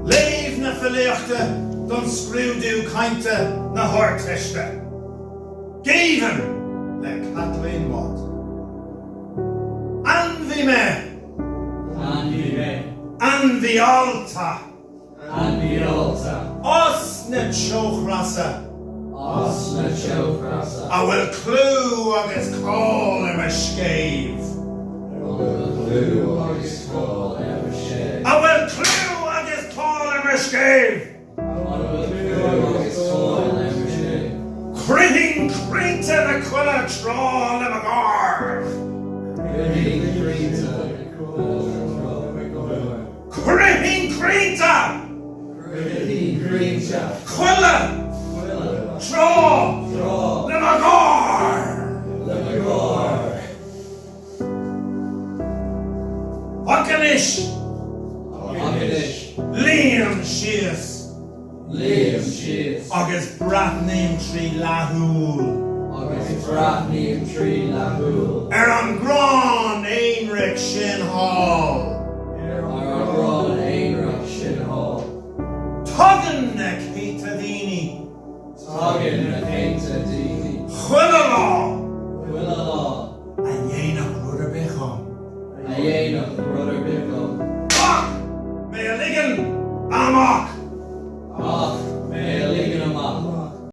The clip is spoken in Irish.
Léamh na filíochta don scrúdú cainte na hArdteiste. Géibheann le Kathleen Watt. Ainmhí mé! Ainmhí mé. Ainmhí allta! Ainmhí allta. As na teochreasa. As na teochreasa. A bhfuil clú agus cáil ar mo scéimh. A bhfuil clú agus cáil ar mo scéimh. A bhfuil clú agus cáil ar mo scéimh. A bhfuil clú agus cáil ar mo scéimh. Croithfinn crainnte na coille tráth le mo gháir. Croithfinn crainnte na coille tráth le mo gháir. Croithfinn crainnte. Croithfinn crainnte. Coille. Coille. Tráth. Tráth. Le mo gháir. Le mo gháir. Ach anois. Ach anois. Luím síos. Luím síos. Agus breathnaím tri leathshúil. Agus breathnaím tri leathshúil. Ar an gcrann aonraic sin thall. Ar an gcrann aonraic sin thall. Tagann na céadta daoine. Tagann na céadta daoine. Chuile lá. Chuile lá. A dhéanfadh rud ar bith dhom. A dhéanfadh rud.